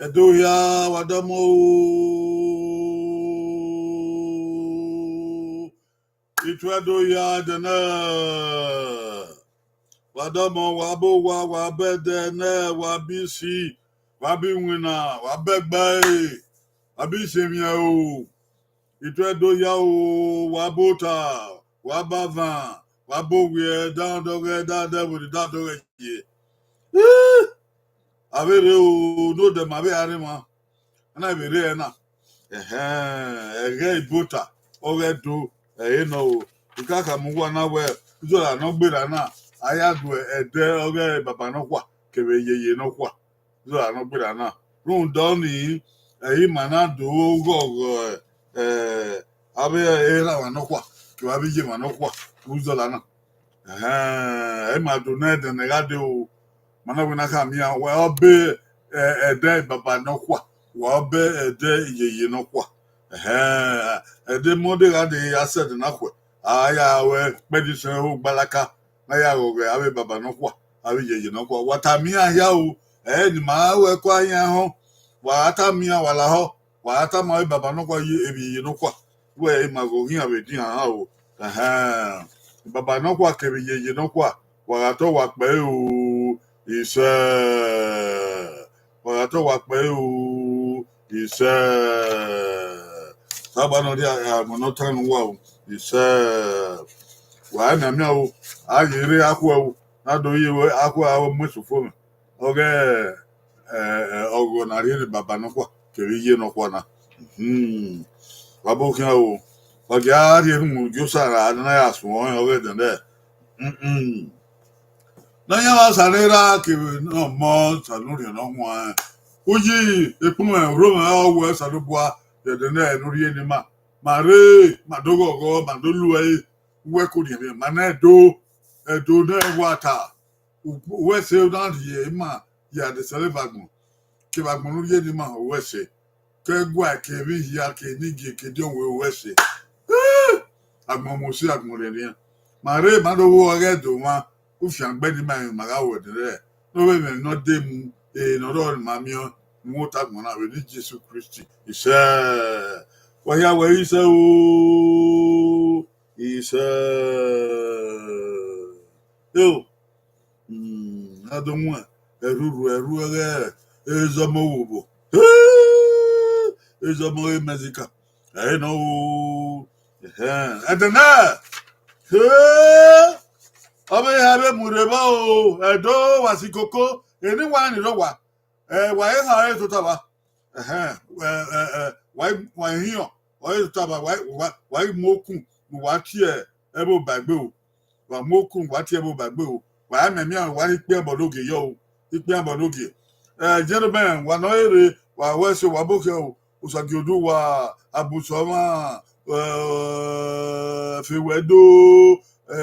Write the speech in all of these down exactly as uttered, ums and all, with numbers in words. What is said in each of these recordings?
Ẹdo hia, wa dọmọ o. Ituẹ do ya dẹnẹ. Wa dọmọ, wa bọ owa, wa bọ ẹdẹ nẹ, wa bọ isi, wa bọ iwinna, wa bọ ẹgbae, wa bọ isemwiẹ o. Ituẹ do ya o, wa bọ ota, wa bọ avan, wa bọ owiẹ, da dọghẹ, da dẹvbo, da dọghẹ ye. Ih! A vbe rre o, ne odẹ ma vbe a rre emwa. A na vbe rre ẹre na. Ẹhẹn, ẹghẹ ibota, ọghe Ẹdo, ẹre nọ o. I ka khama uwa na wẹẹ, uzọla ne ọ gberra na, a ya do ẹdẹ ọghe baba nọkhua kevbe yeye nọkhua. Uzọla ne ọ gberra na. Rhunmwuda ọnii, ẹ i ma na do ghọghọ, eh, avbe erha emwa nọkhua kevbe avbe iye emwa nọkhua vbe uzọla na. Ẹhẹn, ẹ i ma do nẹ ẹdẹ ne gha dee o. Ma na wẹ na khama iran, wa ọbe, eh, ẹdẹ baba nọkhua, wa ọbe ẹdẹ yeye nọkhua. Ẹhẹn, ẹdẹ Monday gha dee, a sẹ ẹdẹ na khuẹ, a ya ru ẹkpẹdisẹn ho gbalaka, na ya ghọghọ avbe baba nọkhua, avbe yeye nọkhua. Wa tama iran hia o, ẹ i re ne ima ru ẹko a iran họn, wa tama iran, wa lahọ, wa tama avbe baba nọkhua ye, emwi yeye nọkhua. Wẹ ima ghe oghian vbe edian o. Ẹhẹn. Baba nọkhua kevbe yeye nọkhua, wa gha tọ wa kpẹre o, isẹ. Wa gha tọ wa kpẹre o, isẹ. Saba nọ dia, agbọn ne ọ tan ne uwa o, isẹ. Wa mianmian o, a ye rre akhuẹ o, na do ye wẹ akhuẹ a mu eso fo mwẹ. Ọghe, eh, eh, ọghọ ne a rhie ne baba nọkhua kevbe iye nọkhua na. Hmm. Wa bọ khian o. Wa gia rhie erhunmwu gie Osa ra ne a ya suẹn ọnrẹn ọghe ẹdẹnẹrẹ. Hmm. Ne a yan vbe Osa ne erha kevbe ne ọmọ, Osa ne orhiọn ne ọ huanrẹn. Uyi, ekpọnmwẹ, orhọmwẹ, ọ wẹ Osanobua, ẹdẹnẹrẹ ne u rhie ne ima. Ma rre, ma do ghọghọ, ma do lu ẹre, uwẹ ke orhiẹnrhiẹn, ma na Ẹdo, Ẹdo ne wa ta. U-, uwẹ ẹse na rhie ima ya de sẹrẹ vbe agbọn, kevbe agbọn ne u rhie ne ima, uwẹ ẹse. Ke ẹguae, ke emwi hia, ke enigie, ke ediọnrẹn, uwẹ ẹse. Eh! Agbọn mu si, agbọn rhiẹnrhiẹn. Ma rre, ma do vbe ọghe Ẹdo mwa, ufiangbe ne ima, ima gha ru ẹdẹnẹrẹ. Ne ọ vbe mwẹ ne ọ de mu, eh, ne ọ rrọọ ne ima miẹn, mu ota agbọn na vbe eni Jesu Kristi. Isẹ. Wa hia wẹ isẹ o. Isẹ. Eo. Hmm, a do mu ẹruru, ẹru ẹghẹ, ezọmọ wo vbo. Ezọmọ e Mexico. Ẹ i nọ o. Ẹhẹn. Ẹdẹnẹrẹ. He. Ọ vbe ha vbe mu rre vbọ o. Ẹdo, wa si koko. Eni wa ni rre owa. Ẹ, wa i kha ọre tota vba. Ẹhẹn, ẹ, ẹ, ẹ, wa i, wa i hiọn, ọre tota vba, wa i, wa, wa i mu okun ne uwa tie ẹvbo ba egbe o. Wa mu okun, wa tie ẹvbo ba egbe o. Wa i mianmian, wa rhie ikpian bọ ne ogie yọ o. Ikpian bọ ne ogie. Ẹ, gentlemen, wa nọ rre, wa wẹ ẹse, wa bọ khian o. Osagiodu wa, Abusọmwa, ẹ, Fewẹdo, ẹ,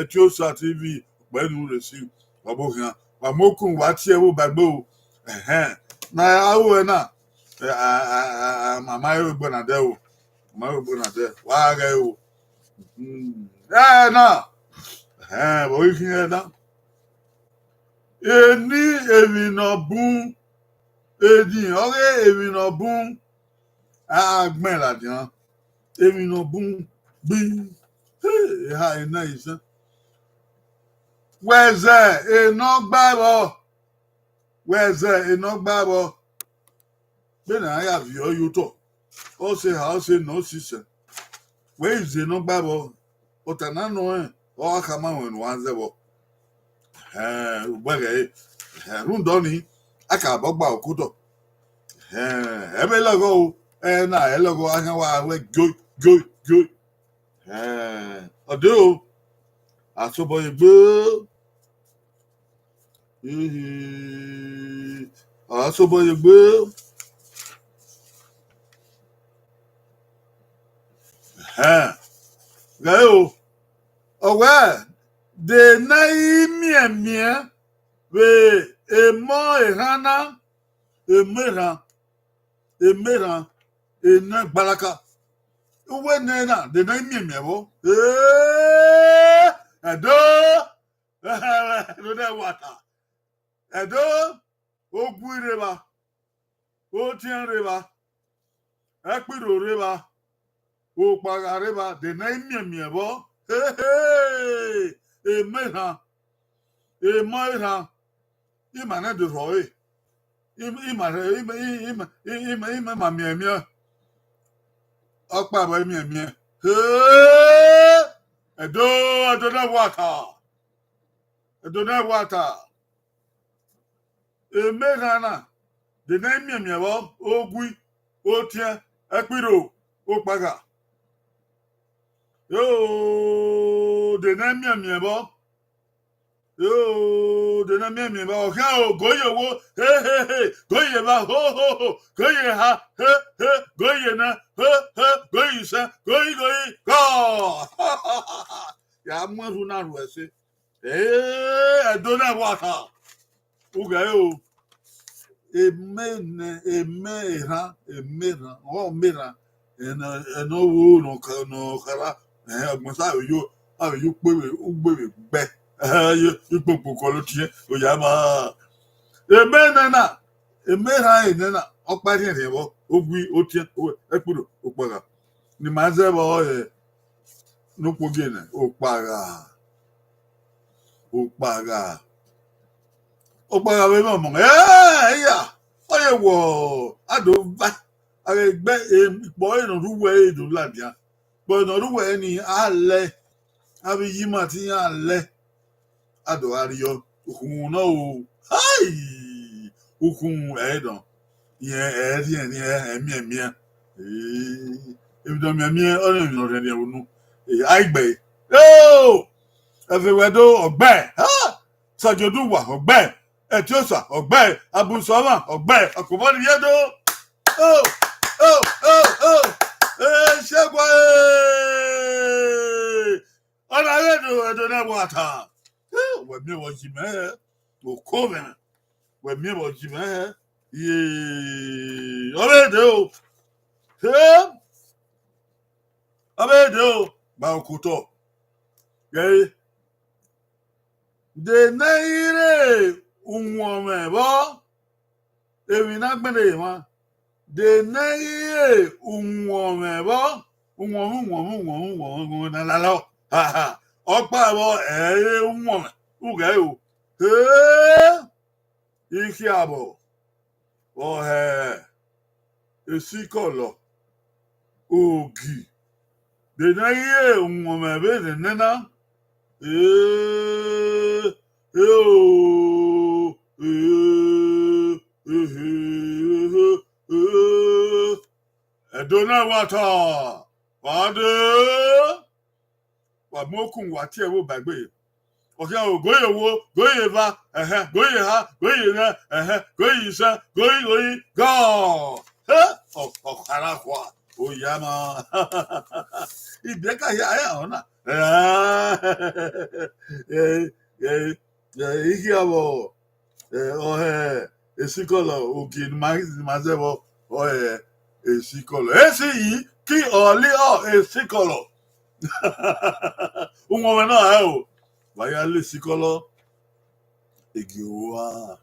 Etiosa T V, ọkpẹnu rre si, wa bọ khian. Wa mu okun, wa tie ẹvbo ba egbe o. Ẹhẹn. Na a ru ẹre na, ẹ, a, a, a, a, ma ma ru egbe na dẹ o. Ma ru egbe na dẹ. Wa ghẹ o. Hmm. Ẹ na. Ẹhẹn, vbe ọ ghi khin ẹre na. Eni emwi ne ọ bun, eni ọghe emwi ne ọ bun, a gbẹn ladian. Emwi ne ọ bun gbi. He, eha ena isan. Wẹ zẹ enọ gba vbọ. Wẹ zẹ enọ gba vbọ. Vbene a ya viọ ye otọ, ọ sẹ eha, ọ sẹ enọ, ọ sẹ isẹn. Wẹ i zẹ enọ gba vbọ, ọta na nọ rẹn, ọ gha khama ruẹn ne uwa zẹ vbọ. Ẹhẹn, ugbẹghẹ ẹre. Ẹhẹn, rhunmwuda ọnii, a ka bọ gba okotọ. Ẹhẹn, ẹ vbe lọghọ o, ẹ na ẹ lọghọ, a khian wa wẹ gioi, gioi, gioi. Ẹhẹn, ọ dee o, a sobọ ye gbe. Ihi, a sobọ ye gbe. Ẹhẹn, ghẹ o, ọ wẹ, de ne I miẹnmiẹn vbe emọ erhan na, emọ erhan, emọ erhan, enọ gbalaka. Uwẹ nẹ na, de ne I miẹnmiẹn vbọ. Ee, Ẹdo, Ẹdo ne wa ta. Ẹdo, ogu i rre evba. Otiẹn rre evba, Ẹkpirro rre evba, Okpagha rre evba, de ne I miẹnmiẹn vbọ. Hehe, emọ erhan, emọ erhan, ima nẹ do rhọ ẹre, ima, ima, ima, ima, ima, ima, ima ma miẹn miẹn, ọkpa vbe miẹn miẹn. He, Ẹdo, Ẹdo ne ẹwaata, Ẹdo ne ẹwaata. Emọ erhan na, de ne I miẹnmiẹn vbọ, Ogui, Otiẹn, Ẹkpirro, Okpagha. Yo, de ne I miẹnmiẹn vbọ. Yo, de ne I miẹnmiẹn vbọ. Ọ khian o, goye owo, he, he, he, goye evba, ho, ho, ho, goye eha, he, he, goye nẹ, he, he, goye isẹn, goye, goye, gọ. Ya mu ẹrhu na ru ẹse. Ee, Ẹdo ne ẹwaata. Ughẹ o. Emọ nẹ, emọ erhan, emọ erhan, ọ mọ erhan. Ẹnẹ, ẹnẹ ọ vbo nọ kha, nọ kha ra. Ẹhẹn, ọgbẹn sa vbe yo, a vbe yo ukpe vbe, ugbe vbe gbẹ. Ẹhẹn, yo, ikpokpo kọ lọ tiẹn, oya ma. Emọ nẹ na, emọ erhan nẹ na, ọkpa rhiẹnrhiẹn vbọ, Ogui, Otiẹn, o, Ẹkpirro, Okpagha. Ne ima zẹ vbọ ẹre, ne ukpogie nẹ, Okpagha. Okpagha. Okpagha vbe mwẹ ọmọ. Ẹ, iya, ọ ye wọ, a do va. A ghe gbe, em, ikpọ ẹre ne ọ rre uwu ẹre do ladian. Ikpọ ẹre ne ọ rre uwu ẹre ni, a lẹ. Avbe iyima te iran lẹ. A do gha rriọ, ukhunmwu nọ o. Hai! Ukhunmwu ẹre dọn. Irẹn ẹre rhiẹnrhiẹn, ẹre miẹnmiẹn. Ee, emwi ne ọ miẹnmiẹn, ọnii emwi ne ọ rhiẹnrhiẹn vbe unu. Ee, a i gbe ẹre. Eo! Ẹfe wẹ do, ọ gbe ẹre. Ha! Sagioduwa, ọ gbe ẹre. Ẹtiosa, ọ gbe ẹre. Abusọmwa, ọ gbe ẹre. Ọkpobọ ne ivbi Ẹdo. O, o, o, o. Eshegua, e! Ọ na ghe do, Ẹdo ne ẹwaata. Wẹ miẹn vbe ọ yi mẹ hẹ, oko mwẹ, wẹ miẹn vbe ọ yi mẹ hẹ. Ye, ọ vbe dee o. He, ọ vbe dee o, gba okotọ. Gẹre, de ne I re uwọnmwẹ vbọ, emwi ne a gbẹnnẹ emwa, de ne I re uwọnmwẹ vbọ, uwọnmwẹ, uwọnmwẹ, uwọnmwẹ, uwọnmwẹ, uwọnmwẹ ne a lalọ. Ha, ha. Ọkpa vbọ, ẹ i re uwọnmwẹ, ughẹ o. He, ikhiabọ, ọ hẹ esikọlọ, ogi, de ne I re uwọnmwẹ vbe nene na. Ee, e o, ee, ehe, ehe, ee. Ẹdo ne ẹwaata, wa dee. Wa mu okun, wa tie ẹvbo ba egbe. Ọ khian o, goye owo, goye eva, ẹhẹn, goye eha, goye erhẹn, ẹhẹn, goye isẹn, goye, goye, gọ. He, ọ, ọ khara khua, oya ma. Ibiẹka hia, ẹ, ọ na. Ẹ, ẹ, ẹ, ikhiabọ, ẹ, ọ hẹ esikọlọ, ogie ne ima, ne ima zẹ vbọ, ọ hẹ esikọlọ. Esi yi, ki ọli ọ esikọlọ. Uwọnmwẹ na hẹ o. Wa ya le esikọlọ. Igi owa.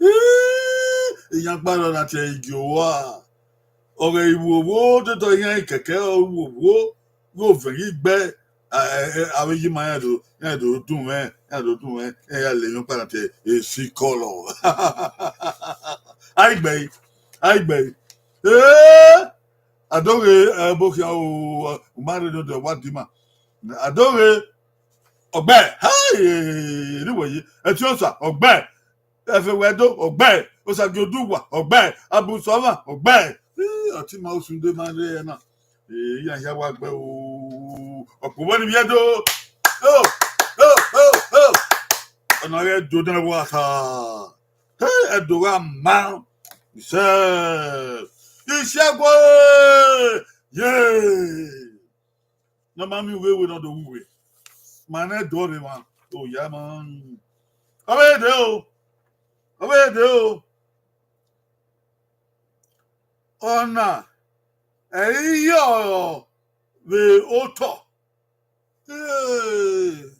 Ii, iyan kpa rọ na tie igi owa. Ọ ghẹ ivbi owo, totọ iran kẹkẹ, ọ ivbi owo, ghe ovẹn ghi gbe, a, ẹ, ẹ, avbe iyima iran do, iran do dun mwẹ, iran do dun mwẹ, iran ya le emwi ọkpa na tie esikọlọ. A i gbe ẹre, a i gbe ẹre. Ee, a do ghe, ẹ, ẹbokhian o, u ma rre ne odẹ wa dima. A do ghe, ọ gbe ẹre, hai, ne uwẹ ye, Ẹtiosa, ọ gbe ẹre, Ẹfe wẹ do, ọ gbe ẹre, Osagioduwa, ọ gbe ẹre, Abusọmwa, ọ gbe ẹre. Ii, ọtẹn ima usun de ma rre na. Ee, iran hia wa gbe o, ọkpobọ ne ivbi Ẹdo. O, o, o, o. Ọna ghe Ẹdo ne ẹwaata. He, Ẹdo gha ma. Isẹ. Isẹ gbe. Ye. Ne ọ ma miẹn uwevwe ne ọ do wu uwe. Ma nẹ dọrọ emwa, oya ma. Ọ vbe dee o, ọ vbe dee o. Ọna, ẹ i ye ọrọ vbe otọ. Ee.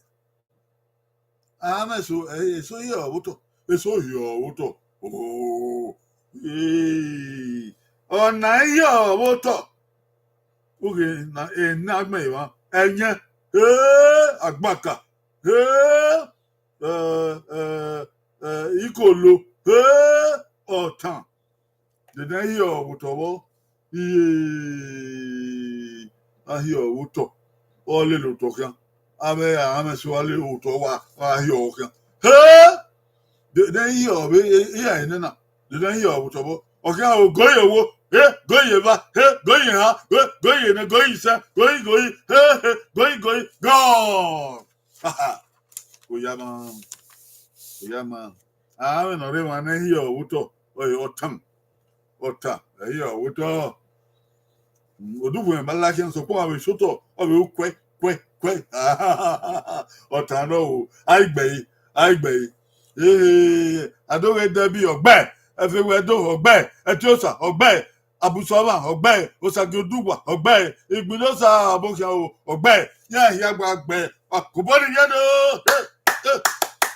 A mẹ eso, ẹ, eso ye ọrọ vbe otọ, eso ye ọrọ vbe otọ. Oo. Ee, ọna hia vbe otọ. Ughe na, ena agbọn emwa, ẹyẹn, he, agbaka, he, ẹ, ẹ, ẹ, ikolo, he, ọtan. Dede hia vbe otọ vbọ, iye, a hia vbe otọ, ọ lele otọ khian. Avbe a mwẹ so a lele otọ wa, a hia ọghe khian. He! Dede hia vbe, iran enẹ na, dede hia vbe otọ vbọ. Ọ khian o, goyi owo, he, goyi eva, he, goyi ehan, go, goyi enẹ, goyi isẹn, goyi, goyi, he, he, goyi, goyi, gone. Oya ma, oya ma. Avbe ne ọ rre emwa ne hia vbe otọ, ọ, ọtan, ọtan, ẹ hia vbe otọ. Odughuẹ ma la khian, sokpan avbe sotọ, ọ vbe ru kuẹ, kuẹ, kuẹ. Ọtan nọ o, a i gbe ẹre, a i gbe ẹre. Ee, Adoghe Debbie, ọ gbe, Ẹfewedo, ọ gbe, Ẹtiosa, ọ gbe, Abusọmwa, ọ gbe, Osagiodugua, ọ gbe, Igbinosa, Abokhian o, ọ gbe, iran hia gba gbe, akobọ ni yẹn do. Hey, hey,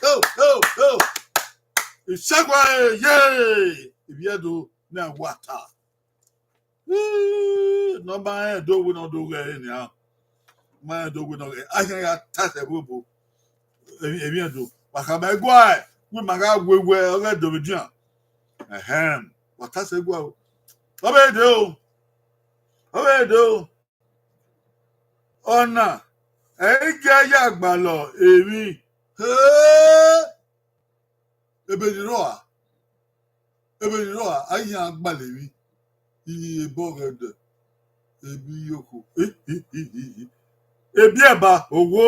hey, hey, hey. Isẹgua, ye, ivbi Ẹdo ne a wa ta. Ii, ne ọ ma rẹn do wẹ ne ọ do ghẹ ẹre nian. Ma rẹn do wẹ ne ọ ghẹ, a khian ya ta sẹ ẹvbo ebo. Emwi, emwi Ẹdo, wa khama ẹguae, wẹ ima gha wẹ wẹ ọghe Ẹdo vbe edian. Ẹhẹn, wa ta sẹ ẹguae o. Ọ vbe de o. Ọ vbe de o. Ọna, ẹ i gie a ya gbalọ emwi. He! Ebe ni rrọa, ebe ni rrọa, a i yan gbalọ emwi. Ii, ebe ọghẹdẹ, ebe iyoko, ebe ẹba, owo,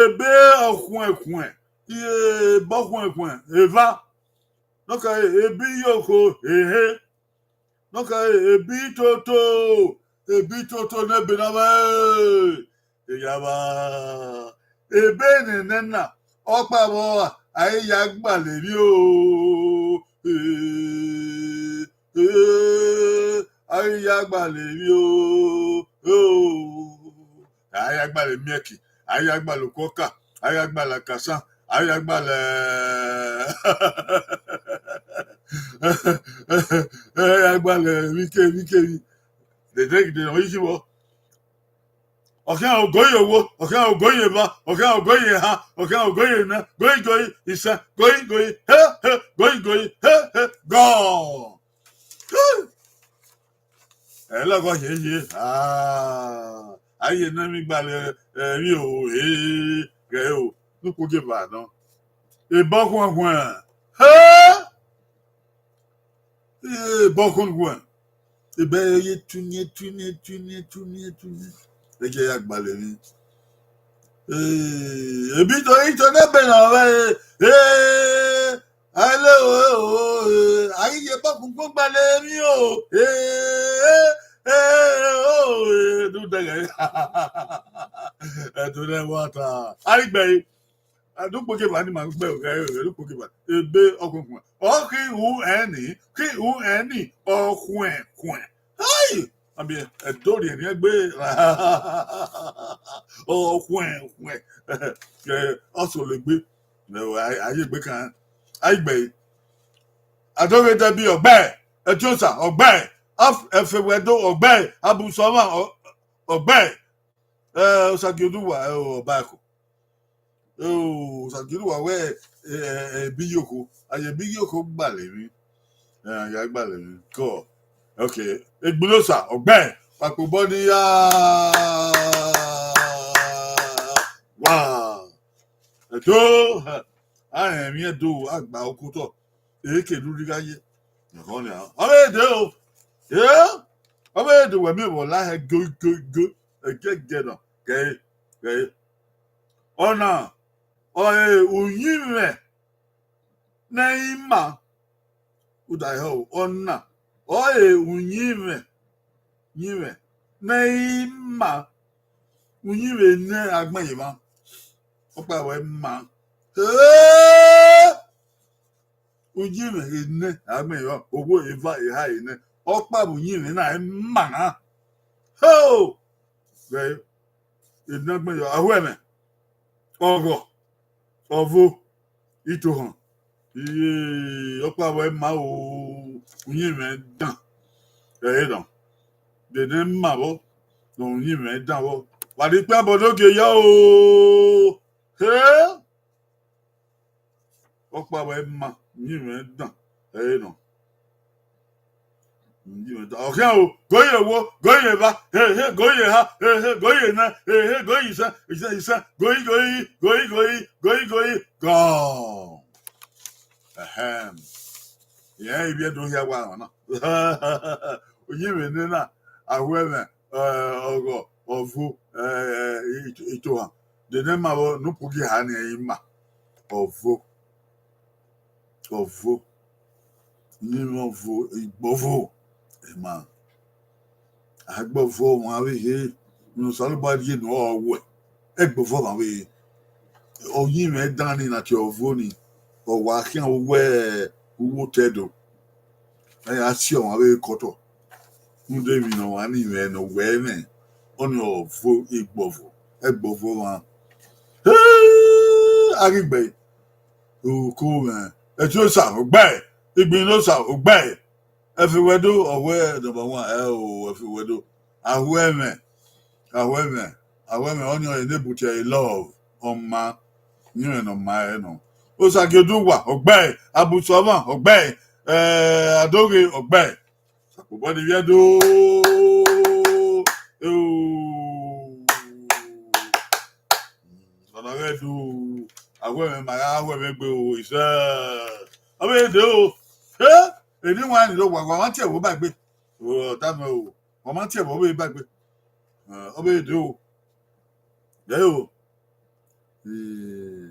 ebe ọkhuẹn khuẹn, ebe ọkhuẹn khuẹn, eva. Ne ọ kha ebe iyoko, ehe. Ne ọ kha ebe itoto, ebe itoto ne ebe na vba, eya vba. Ebe nene na, ọkpa vbọ, a i ya gbalọ emwi o. Ee, ee, a i ya gbalọ emwi o. O. A ya gbalọ emiẹki, a ya gbalọ okuọka, a ya gbalọ akasan, a ya gbalọ, a ya gbalọ emwikemwi, emwikemwi. Dede gidi nọ, isi vbọ. Ọ khian ogoyi owo, ọ khian ogoyi eva, ọ khian ogoyi ehan, ọ khian ogoyi enẹ, goyi goyi isẹn, goyi goyi, he, he, goyi goyi, he, he, gone. Ẹlọghọ yeye, ah, a ye ne emwi gbalọ emwi o, eh, ghẹ o, ne ukpo gie eva nọ. Ebe ọkhuẹn khuẹn, he! Ebe ọkhuẹn khuẹn, ebe ye tuniẹn, tuniẹn, tuniẹn, tuniẹn, tuniẹn. Ẹ jẹ ya gbalọ emwi. Eh, ebe ito, ito ne ebe na vbe, eh, Hello, eh, oh, eh, a i ye ebe ọkhuẹn khuẹn gbalọ emwi o. Eh, eh, eh, oh, eh, du dẹghẹ. Ẹdun ne wa ta. A i gbe ẹre. A du kpokpogba ni ma gbe ẹre, du kpokpogba. Ebe ọkhuẹn khuẹn. Ọ khin ru ẹni, khin ru ẹni, ọkhuẹn khuẹn. Hai! Ami Ẹdo rhiẹnrhiẹn gbe. Ọkhuẹn khuẹn. Eh, ọ solo egbe. Ẹ, a, a ye egbe kan, a i gbe ẹre. Adoghe Debbie, ọ gbe ẹre. Ẹtiosa, ọ gbe ẹre. Af-, Ẹfewedo, ọ gbe ẹre. Abusọmwa, ọ, ọ gbe ẹre. Eh, Osagiodugua, eh, ọ ba ẹko. Eh, Osagiodugua wẹ, eh, eh, eh, ebe iyoko. A ye ebe iyoko gbalọ emwi. Eh, a ya gbalọ emwi. Kọ. Okay. Egbinosa, ọ gbe ẹre. Kpakpo obọ ni ya. Wa. Ẹdo, a rẹn emwi Ẹdo, a gba oko otọ. Eke ne u rhirhi gha ye. Ọkhọ nia. Ọ vbe de o. Eh? Ọ vbe de, wẹ miẹn vbe ọ la hẹ goi, goi, goi. Ẹgẹgẹ nọ. Kẹ, kẹ. Ọna, ọ re uyinmwẹ ne ẹ i ma. Uda ehọ o, ọna, ọ re uyinmwẹ, uyinmwẹ ne ẹ i ma, uyinmwẹ ne agbọn ye emwa, ọkpa vbe ma. Ee! Uyinmwẹ ne agbọn ye emwa, owo eva eha enẹ, ọkpa vbe uyinmwẹ na ẹ ma na. Ho! Vbe enagbọn ye ahuẹmwẹ, ọghọ, ọvo, itohan, Iye, ọkpa vbe ma o, uyinmwẹ dan. Ẹ i rọ. De ne ma vbọ, ne uyinmwẹ dan vbọ. Wa rhie ikpia bọ do gie ya o. He! Ọkpa vbe ma, uyinmwẹ dan. Ẹ i rọ. Ọkhian o, goyi ewo, goyi eva, he he, goyi eha, he he, goyi enẹ, he he, goyi isẹn, isẹn, isẹn, goyi, goyi, goyi, goyi, goyi, goyi, gọ. Ẹhẹn. Irẹn ivbi Ẹdo hia wa rran na. Uyinmwẹ nena, ahuẹmwẹ, eh, ọghọ, ọvo, eh, ito-, itohan. De ne ma vbọ ne u gie eha ni ima. Ọvo. Ọvo. Ne ima ọvo, igbọvo. Ima. Agbọvo ọmwa vbe he, ne Osanobua rhie ne ọ wẹ. Ẹgbọvo ọmwa vbe he. Uyinmwẹ dan ni na tie ọvo ni. Ọ wa khian wẹ uwu otọ Ẹdo. Ẹ ya si ọmwa vbe kọtọ. Rhunmwuda emwi ne ọmwa ni mwẹ ne ọ wẹ mwẹ, ọnii ọvo igbọvo, ẹgbọvo ọmwa. He! A ghi gbe. Uko mwẹ. Ẹtin Osa, ogbẹe. Igbinna Osa, ogbẹe. Ẹfe wẹ do, ọ wẹ number one, ẹ o, ẹfe wẹ do. Ahuẹmwẹ, ahuẹmwẹ, ahuẹmwẹ, ọnii ọre ne ebuti ẹre love, ọ ma, uyinmwẹ ne ọ ma ẹre nọ. Osa gie oduwa, ogbẹe, Abusọmwa, ogbẹe, eh, Adoghe, ogbẹe. Sakobọ ni vbiẹ do. Eo. Ọna ghẹ do. Ahuẹmwẹ ma gha huẹmwẹ egbe o, isẹ. Ọ vbe de o. He, eni wan ni do wa, wa ma tie ẹvbo ba egbe. O, da mẹ o. Wa ma tie ẹvbo ba egbe. Eh, ọ vbe de o. De o. Eh,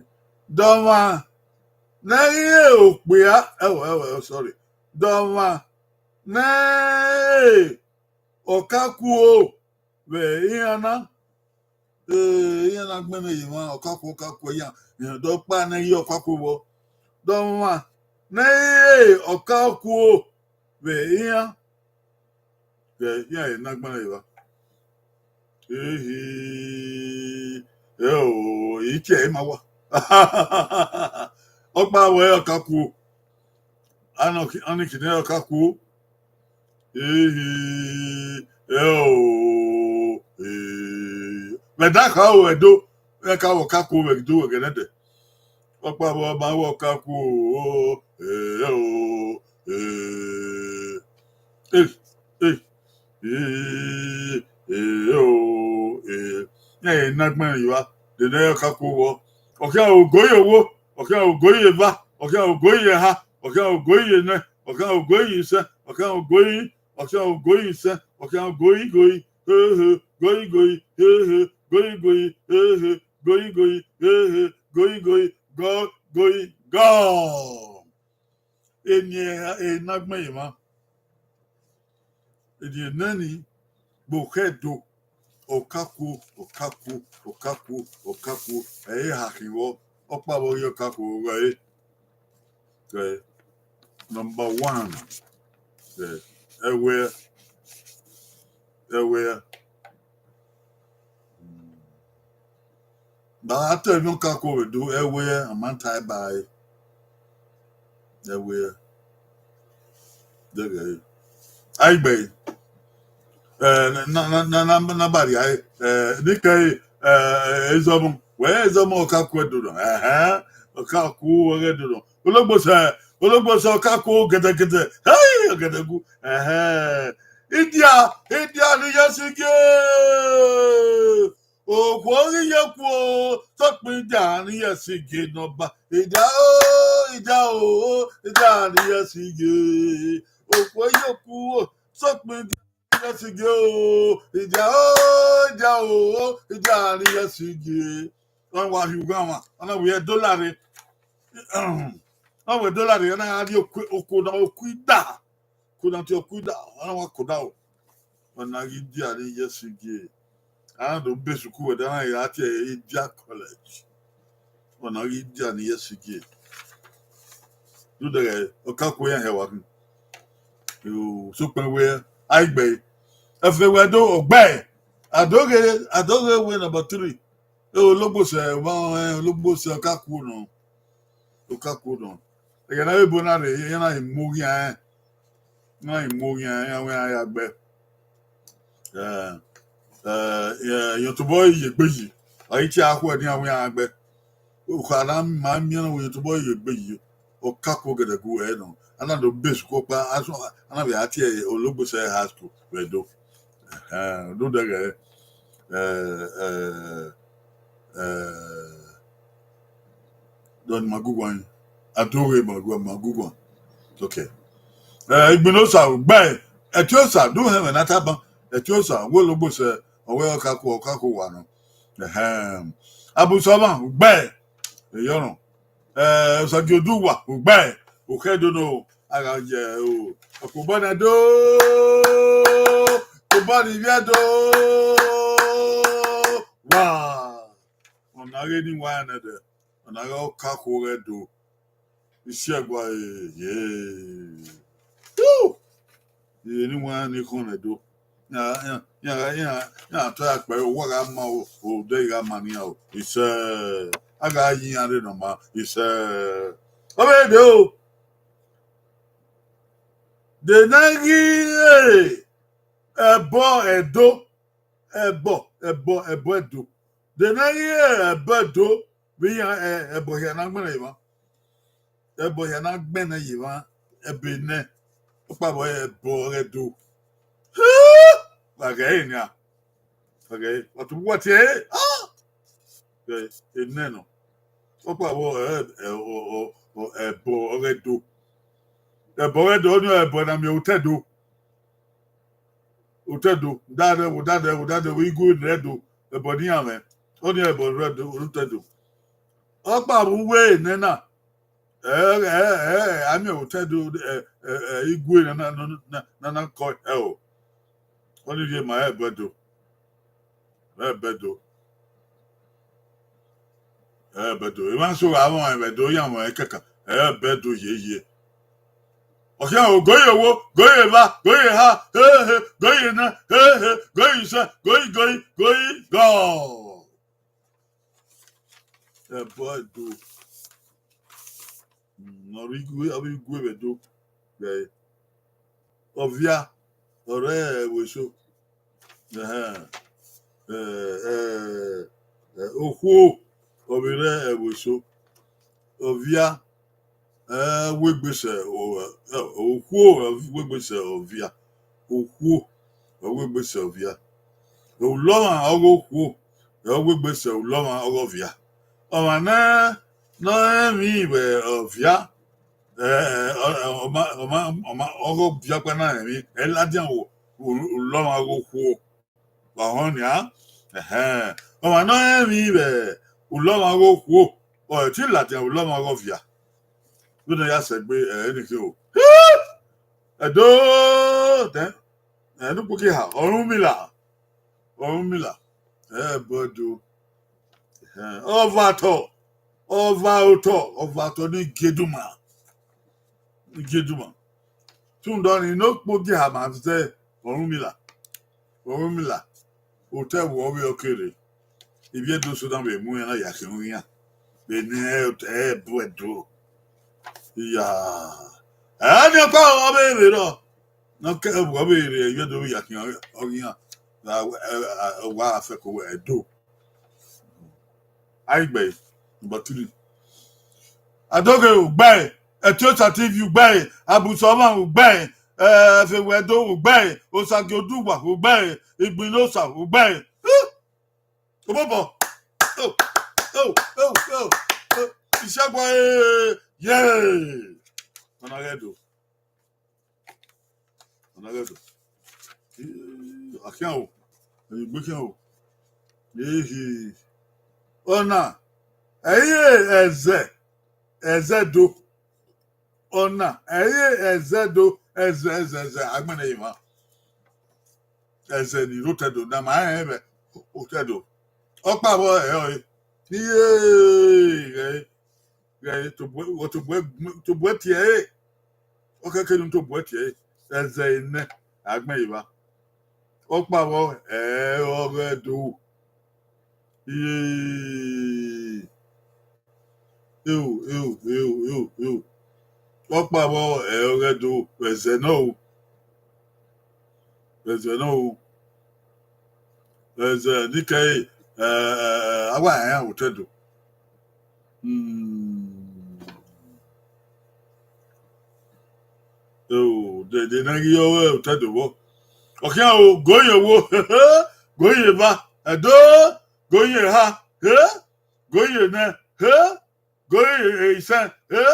dọmwa ne ẹ i re okpia, ẹwọ, ẹwọ, ẹwọ, sorry. Dọmwa ne ẹ i re ọkakuo vbe iran na. Eh, iran na gbẹnnẹ ye emwa, ọkakuo, ọkakuo iran. Iran dọ kpa ne ẹ i re ọkakuo vbọ. Dọmwa ne ẹ i re ọkakuo vbe iran. Vbe iran na gbẹnnẹ ye evba. Ehi, ẹ o, I tie ẹre ma wa. Ọkpa vbe ọkakuo. Anọ ki, anọ ki ne ọkakuo. Ehi, ẹ o, eh. Vbe da kha o, Ẹdo, vbe ka vbe ọkakuo vbe do wẹ gẹdẹdẹ. Ọkpa vbe ọma vbe ọkakuo, eh, ẹ o, eh. Eh, eh, eh, eh, o, eh. Iran na gbẹnnẹ ye evba, de ne ọkakuo vbọ. Ọ khian ogoyi owo, ọ khian ogoyi eva, ọ khian ogoyi eha, ọ khian ogoyi enẹ, ọ khian ogoyi isẹn, ọ khian ogoyi, ọ khian ogoyi isẹn, ọ khian ogoyi goyi, he he, goyi goyi, he he, goyi goyi, he he, goyi goyi, he he, goyi goyi, gọ, goyi, gọ. Eni ẹre na gbẹn ye emwa. Eni ẹnẹni gbe okhẹ do, ọkakuo, ọkakuo, ọkakuo, ọkakuo, ẹ i re eha khin vbọ, ọkpa vbe ọ ghi ọkakuo vbe ọghe ẹre. Eh, number one. Eh, ẹwẹ, ẹwẹ. Ba a te emwi ọkakuo vbe do, ẹwẹ, a ma ta ẹe ba ẹre. Ẹwẹ. Dẹghẹ. A i gbe. Eh, na, na, na, na, na ba rhia ẹre. Eh, ne I kẹre, eh, Ezọmọ. Wẹ Ezọmọ ọkakuo do nọ. Ẹhẹn. Ọkakuo wẹ ghẹ do nọ. Ologbo sẹ, ologbo sẹ ọkakuo gẹdẹgẹdẹ. Hey, ọgẹdẹgu. Ẹhẹn. Idia, idia ni ye si gie. Okhuo ghi ye okuo, sokpan idia ni ye si gie nọba. Idia o, idia o, idia ni ye si gie. Okhuo ye okuo, sokpan idia ni ye si gie o. Idia o, idia o, idia ni ye si gie. Ọ wa hi ugha mwa, ọ na wẹ dola rre. Ọ wẹ dola rre, ọ na gha rrie oku, oku na, oku ida. Oku na tie oku ida, ọ na wa koda o. Ọ na ghi dia ni ye si gie. A na do be sukuu wẹ da na gha tie Idia College. Ọ na ghi dia ni ye si gie. Dudẹghẹ, ọkakuo iran hẹ wa khin. Yo, sokpan wẹ, a i gbe. Ẹfe wẹ do, ogbẹe. Adoghe, Adoghe wẹ number three. E ologbo sẹ, wa, eh, ologbo sẹ ọkakuo nọ. Ọkakuo nọ. Ẹghẹ ne avbe ebo na rre, iran na i mu oghian rẹn, iran i mu oghian rẹn, iran wẹ iran ya gbe. Eh, eh, eh, iran tobọ ye egbe yi, a i tie akhuẹ ne iran wẹ iran gbe. Okha na ma miẹn ne iran tobọ ye egbe yi, ọ ka kuo gẹdẹgu ẹre nọ. A na do be sukọ kpa, a na vbe a tie ologbo sẹ high school vbe do. Ẹhẹn, do dẹghẹ, eh, eh, eh, dọ ni ma gu guan, a do ghe ma gu, ma gu guan. Okay. Eh, Igbinosa, gbe, Ẹtiosa, do hẹn mwẹ na tama, Ẹtiosa, wẹ ologbo sẹ, ọ wẹ ọ ka kuo, ọ ka kuo wa nọ. Ẹhẹn. Abusọmwa, gbe, eyọrọn. Eh, Osagioduwa, gbe, okhẹ do no, a gha ye o, ọkpobọ na do, ọkpobọ ni vbiẹ do, wa. Ọna ghe ni wa nẹ dẹ, ọna ghe ọ ka kuo ghẹ do. Isiẹgua, eh, ye. Woo! Eni wa ni khọn nẹ do. Ya, ya, ya, ya, ya tọ ya kpẹ, owa gha ma o, odẹ gha ma nian o. Isẹ, a gha yi iran rre nọ ma, isẹ. Ọ vbe de o. De ne ghi re ẹbọ Ẹdo, ẹbọ, ẹbọ, ẹbọ Ẹdo. De ne ghi re ẹbọ Ẹdo, vbe iran, ẹ, ẹbọ hia na gbẹnnẹ emwa. Ẹbọ hia na gbẹnnẹ ye emwa, ẹbọ enẹ, ọkpa vbe ẹbọ ọghe Ẹdo. Wa ghẹ ẹre nian. Wa ghẹ ẹre, wa tobọ uwa tie ẹre. Ah! Ẹ, enẹ nọ. Ọkpa vbe ẹ, ẹ, ọ, ọ, ọ, ẹbọ ọghe Ẹdo. Ẹbọ ọghe Ẹdo, ọnii ẹbọ ne a miẹn otọ Ẹdo. Otọ Ẹdo, dadẹ, wo dadẹ, wo dadẹ, wo igue ne Ẹdo, ẹbọ ne iran mwẹ, ọnii ẹbọ ne Ẹdo, otọ Ẹdo. Ọkpa vbe uwu enẹ na, ẹ, ẹ, ẹ, a miẹn otọ Ẹdo, ẹ, ẹ, ẹ, igue na, na, na, na, na kọ ẹo. Ọnii rhie ma ẹbọ Ẹdo. Ẹbọ Ẹdo. Ẹbọ Ẹdo. Emwa so gha mwẹ ẹbọ Ẹdo, ya mwẹ kẹkan. Ẹbọ Ẹdo yeye. Ọ khian o, goyi owo, goyi eva, goyi eha, he, he, goyi enẹ, he, he, goyi isẹ, goyi, goyi, goyi, gọ. Ẹbọ Ẹdo. Mm, ọ rre igue, ọ rre igue vbe Ẹdo. Ẹ, Ọvia, ọ rre ẹvbo eso. Ẹhẹn. Ẹ, ẹ, ẹ, Okhuo, ọ vbe rre ẹvbo eso. Ọvia, ẹ, wegbe sẹ, o, ẹ, Okhuo, ọ wegbe sẹ Ọvia. Okhuo, ọ wegbe sẹ Ọvia. Ulọmwa ọghe Okhuo, ọ wegbe sẹ Ulọmwa ọghe Ọvia. Ọmwa ne, ne ọ rẹn emwi vbe Ọvia, ẹ, ẹ, ọ, ọ, ọma, ọma, ọma, ọghe Ọvia ọkpa na rẹn emwi, ẹ ladian vbe u-, Ulọmwa ọghe Okhuo. Wa họn nian? Ẹhẹn. Ọmwa ne ọ rẹn emwi vbe Ulọmwa ọghe Okhuo, ọ te ladian vbe Ulọmwa ọghe Ọvia. Vbene ọ ya sẹ egbe, ẹ, ẹnike o. Ẹdo, then, ẹ, ne ukpoki ha, Ọrhuẹmwila. Ọrhuẹmwila. Ẹbọ Ẹdo. Ẹ, ọvbatọ, ọva otọ, ọvbatọ ni gieduma. Ni gieduma. Rhunmwuda ọnii, ne ukpoki ha ma zẹ Ọrhuẹmwila. Ọrhuẹmwila, otọ ẹvbo ọvbehe ọ kere. Ivbi Ẹdo so na vbe mu iran na ya khian iran. Vbene ẹ, ẹ bu Ẹdo. Iya. Ẹ ni ọkpa ọ vbe rre rọ. Ne ọ ke ẹvbo ọ vbe rre, ivbi Ẹdo vbe ya khian ọghe iran. Wa, ẹ, ẹ, wa fẹko wẹ Ẹdo. Aigbe, number three. Adoghe ugbe, Etiosa T V ugbe, Abusọmwa ugbe, eh, Ẹfewe Ẹdo ugbe, Osagioduwa ugbe, Igbinosa ugbe. Huh! Obọbọ. Oh, oh, oh, oh, oh. Isagua, eh, yeah. Ọna ghẹ do. Ọna ghẹ do. Akhian o. Ẹgbẹ khian o. Ehi. Ọna. Ẹi re ẹzẹ. Ẹzẹ do. Ọna. Ẹi re ẹzẹ do. Ẹzẹ, ẹzẹ, ẹzẹ. Agbẹnẹ emwa. Ẹzẹ ni rre otọ Ẹdo. Na ma rẹn vbe otọ Ẹdo. Ọkpa vbọ ẹ ọre. Iye. Ghẹ, ghẹ, tobọ, tobọ, tobọ tie ẹre. Ọ kẹkẹ ne tobọ tie ẹre. Ẹzẹ enẹ, agbẹn evba. Ọkpa vbọ ẹ ọghe Ẹdo. Iye. Eo, eo, eo, eo, eo. Ọkpa vbọ ẹ ọghẹ do, ẹzẹ nọ o. Ẹzẹ nọ o. Ẹzẹ ne ikẹre, ẹ, ẹ, ẹ, a wa rẹn otọ Ẹdo. Hmm. O, de, de ne a ghi ye otọ Ẹdo vbọ. Ọ khian o, go ye owo, go ye eva, Ẹdo, go ye eha, he, go ye enẹ, he, go ye isẹn, he,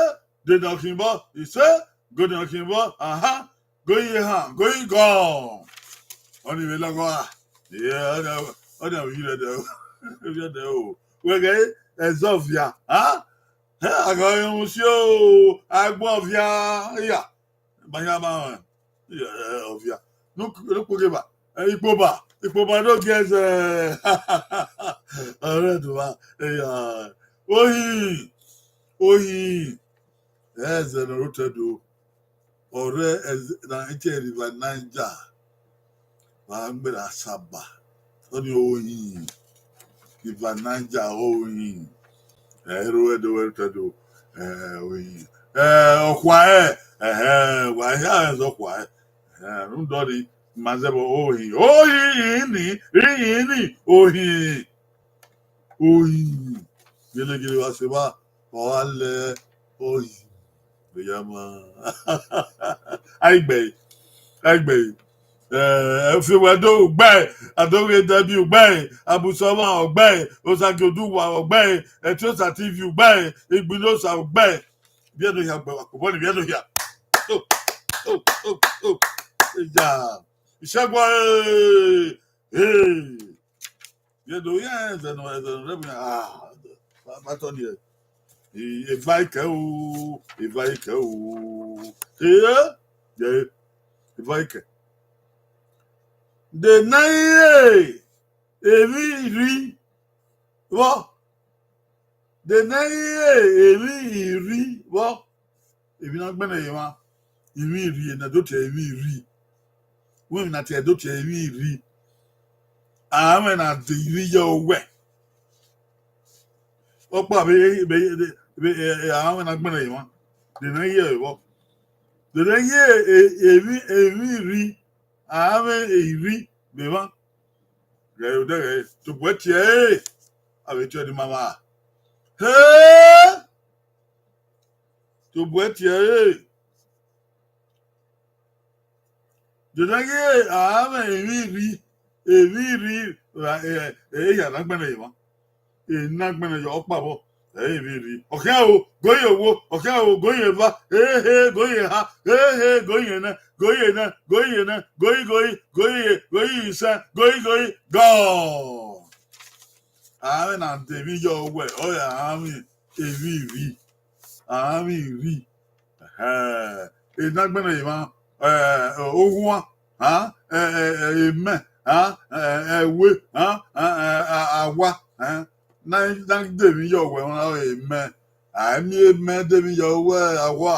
de ne ọ khin vbọ, isẹ, go ne ọ khin vbọ, aha, go ye ehan, go ye igọ. Ọnii vbe lọghọ a. Iye, ọnii, ọnii vbe rẹdẹ o. Rẹdẹ o. Wẹ ghẹ ẹzọ via, ha? Hẹ, a gha rhunmwuda si o, agbọn via, iya. Ma hia ma rẹn. Iya, ẹ, ọ via. Nu, nu kpoghe ba. Ẹ, ikpoba, ikpoba no gi ẹzẹ. Ọrẹ do wa. Iya. Ohin, ohin. Ẹzẹ ne ọ rre otọ Ẹdo. Ọrẹ ẹzẹ na i tie River Niger. Wa gberra Asaba. Ọnii ohin. River Niger ohin. Ẹ, ro Ẹdo, ro otọ Ẹdo. Ẹ, ohin. Ẹ, ọkhua ẹ. Ẹhẹ, wa hia ẹzọ ọkhua ẹ. Ẹ, rhunmwuda ọnii, ma zẹ vbe ohin. Ohin ni, ihin ni, ohin. Ohin. Gelegele wa sẹ evba, ọ gha lẹ ohin. Vbe ya ma. Aigbe, aigbe. Eh, Fiowẹdo ugbẹn, Adoghe Debi ugbẹn, Abusọmwa ugbẹn, Osagi Oduwa ugbẹn, Ẹtiosa T V ugbẹn, Igbinosa ugbẹn. Vbiẹ ne ohia gbe wa, obọ ni vbiẹ ne ohia. Oh, oh, oh, oh. Ya. Ìṣẹ́gun, eh, eh. Vbiẹ ne ohia, ẹzẹ nọ, ẹzẹ nọ, rẹ bu, ah, ba, ba tọ ni ẹ. Eva ikẹ o, eva ikẹ o. Eh, ye, eva ikẹ. De ne I re emwi irri vbọ. De ne I re emwi irri vbọ. Emwi na gbẹnnẹ ye emwa, emwi irri, ne a do tie emwi irri. Wẹ emwi na tie, do tie emwi irri. A mwẹ na de irri ye owẹ. Ọkpa vbe, vbe, vbe, eh, eh, a mwẹ na gbẹnnẹ ye emwa. De ne I ye vbọ. De ne I ye, eh, emwi, emwi irri. A mwẹ irri vbe emwa. Ghẹ odẹ ghẹ, tobọ ẹtiẹ ẹre, a vbe tie ẹre ma vba. He! Tobọ ẹtiẹ ẹre. Dede ghi a mwẹ emwi irri, emwi irri, ra, eh, eh, ehia na gbẹnnẹ ye emwa. Ena gbẹnnẹ ye ọkpa vbọ, ẹ i vbe rri. Ọ khian o, go ye owo, ọ khian o, go ye eva, ehe, go ye eha, ehe, go ye enẹ, go ye enẹ, go ye enẹ, go yi, go yi, go ye, go yi isẹn, go yi, go yi, gọ. A mwẹ na de emwi ye owẹ, ọ ya a mwẹ emwi irri, a mwẹ irri. Ẹhẹ, ena gbẹnnẹ ye emwa, eh, ohuan, ha, eh, eh, eh, emẹ, ha, eh, eh, ẹwe, ha, eh, eh, a-, awa, eh, na, na de emwi ye owẹ, emẹ, a i miẹn emẹ de emwi ye owẹ, awa.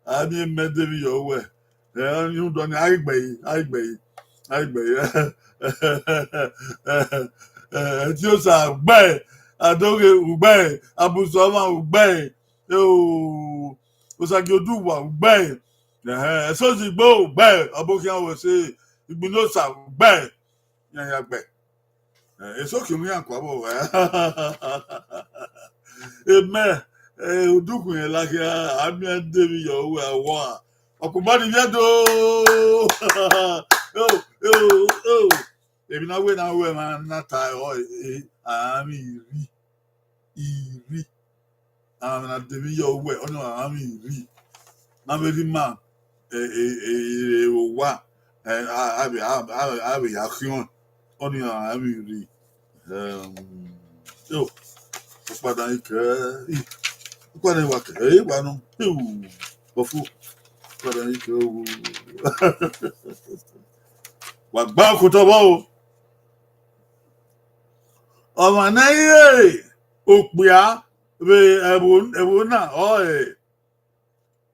A i miẹn emẹ de emwi ye owẹ. Eh, rhunmwuda ọnii, a i gbe ẹre, a i gbe ẹre, a i gbe ẹre. Eh, Etiosa ugbẹn, Adoghe ugbẹn, Abusọmwa ugbẹn, eh, o, Osagie Oduwa ugbẹn, eh, Ẹsozigbo ugbẹn, Ọbokhian Wose, Igbinosa ugbẹn, iran ya gbe. Eh, eso khian iran kua vbọ. Emẹ, eh, udukhunmwu la khian, a miẹn de emwi ye owẹ, awa. Ọkpọkpa ni vbiẹ do. Oh, oh, oh. Emwi na wẹ na wẹ emwa na ta ọ, eh, a mwẹ irri, irri. A mwẹ na de emwi ye owẹ, ọnii a mwẹ irri. Na vbe rhie ima, eh, eh, eh, eh, owa, eh, a, a vbe, a, a, a vbe ya khian, ọnii a mwẹ irri. Ehm, yo, ọkpa dan ikẹ, i, ọkpa dan wa kẹ, eh, wa nọ, ewu, ọfu, ọkpa dan ikẹ, owu. Wa gba okotọ vbọ o. Ọmwa ne I re okpia vbe ẹvbo, ẹvbo na, ọ, eh,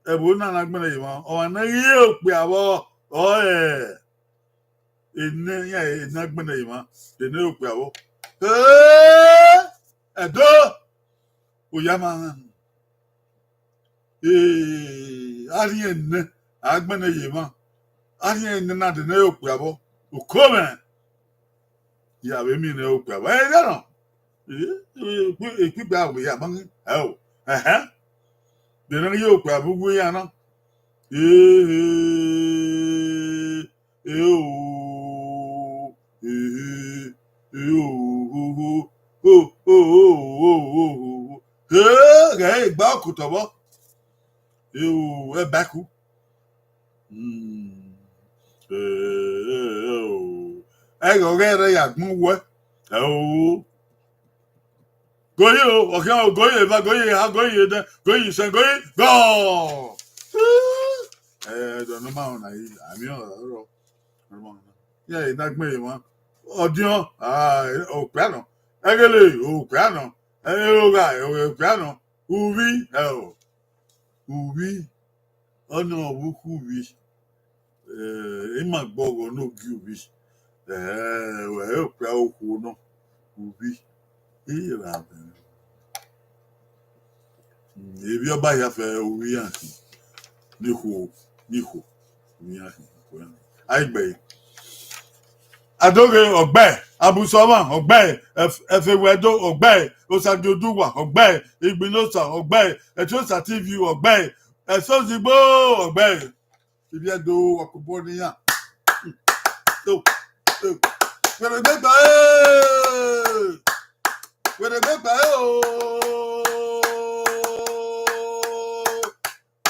ẹvbo na na gbẹnnẹ ye emwa. Ọmwa ne I re okpia vbọ, ọ, eh, enẹ iran na gbẹnnẹ ye emwa, de ne okpia vbọ. Eh, Ẹdo! Oya ma, ee, a rhie nẹ, a gbẹnnẹ ye emwa, a rhie nẹ na de nẹ okpia vbọ, uko mwẹ, ya vbe miẹn nẹ okpia vbọ, ẹ, ya nọ, ee, ee, ekpigba wẹ ya ma, ẹ o, ẹhẹn, de nẹ ye okpia vbe uwu iran na, ee, ee, o, ee, ee, o, o, o, o, o, o, o, o, ee, ghẹ gba okotọ vbọ, ee, o, ẹbaku. Hmm. Ee, ee, o. Ẹghẹ ọghẹ rẹ ya gbọn wẹ. Ẹ o. Goyi o, ọkhian o, goyi eva, goyi eha, goyi edẹ, goyi isẹn, goyi gọ. Ẹ, ẹdọ ne ọ ma rọnna yi, a miẹn ọrọ, ọrọ. Iran na gbẹn emwa. Ọdiọn, ah, okpia nọ. Ẹghele, okpia nọ. Ẹrogha, okpia nọ. Uvbi, ẹ o. Uvbi, ọnii ọ vbe ukhu uvbi. Eh, ima gbọghọ ne ogie uvbi. Eh, wẹ okpia okhuo nọ, uvbi. Ira mwẹ. Mm, evbi ọba hia fẹ uvbi iran khin. Ni khuo, ni khuo. Uvbi iran khin, ni khuo iran khin. A i gbe ẹre. Adoghe, ọ gbe ẹre. Abusọmwa, ọ gbe ẹre. Ẹf-, Ẹfewedo, ọ gbe ẹre. Osagie Oduwa, ọ gbe ẹre. Igbinosa, ọ gbe ẹre. Ẹtiosa T V, ọ gbe ẹre. Ẹsozigbo, ọ gbe ẹre. Ivbi Ẹdo, wa kobọ ne iran. To, to. Wẹrẹ gbe gba ẹre. Wẹrẹ gbe gba ẹre o.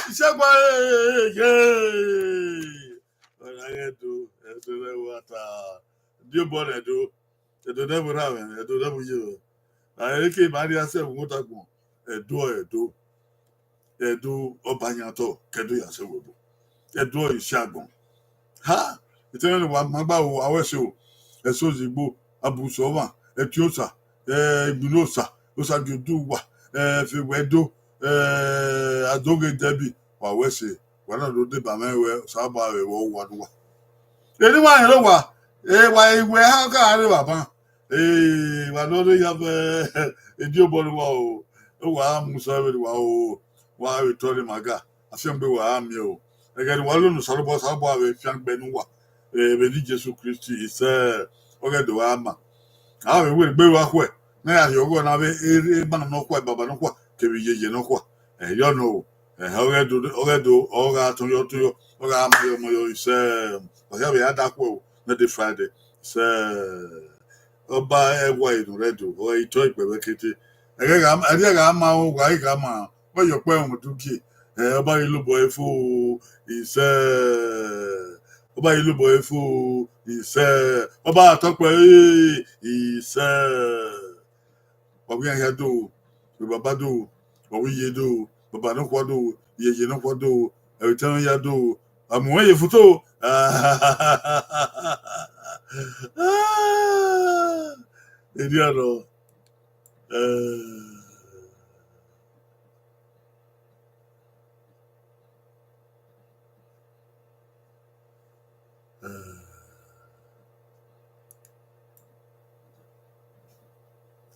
Isẹgua ẹre ye. Ọna ghe Ẹdo, Ẹdo rẹ wa ta. Diobọ rẹ Ẹdo. Ẹdo nẹ vbe rha mwẹ, Ẹdo nẹ vbe ye mwẹ. A eke ma rhie asẹ vbe umwota agbọn, Ẹdo, Ẹdo. Ẹdo ọba yan otọ, ke Ẹdo ya sẹ vbe Ẹdo. Ẹdo ọre isi agbọn. Ha! Etẹn ne wa ma gba ru, a wẹ ẹse o. Ẹsozigbo, Abusọmwa, Ẹtiosa, eh, Igbinosa, Osagie Oduwa, eh, Ẹfewedo, eh, Adoghe Debbie, wa wẹ ẹse. Wa na do deba mwẹ wẹ, Osanobua vbe vbọ uwa ne uwa. Eni wa rẹn owa, e wa i wẹ ha ka rre vbe aban. Eh, wa ne ọ rre ya vbe Ediobọ ne uwa o. Wa mu sẹ vbe uwa o. Wa vbe tọ ne ima ga. Afiangbe wa miẹn o. Ẹghẹ ne uwa lo ne Osanobua, Osanobua vbe fiangbe ne uwa. Eh, vbe eni Jesu Kristi, isẹ ọghe do gha ma. A vbe wẹ egbe wa khuẹ, ne a ya rhie ọghọ na vbe erha emwa nọkhua, baba nọkhua, kevbe iyeye nọkhua. Ẹyọ nọ o. Ẹhẹ, ọghe do, ọghe do, ọ gha tọn yọ, tọn yọ, ọ gha ma yọ, ma yọ, isẹ, ọ hia vbe ya da khuẹ o, ne de Friday, isẹ, ọba ẹwae ne ọ rre Ẹdo, ọ i tọ ikpẹvbe kete. Ẹghẹ gha, ẹrriẹ gha ma o, wa i gha ma, wẹ yọ kpẹ ẹmwẹ udugie, ẹ, ọba ghi lobọ ẹre fo, isẹ, ọba ghi lobọ ẹre fo, isẹ, ọba tọ kpẹ ẹre, isẹ. Wa wẹ iran hia do, wẹ baba do, wa wẹ iye do, baba nọkhua do, iyeye nọkhua do, ẹvbo etẹn ya do, a mu mwẹ ye foto. Erriọ nọ, eh,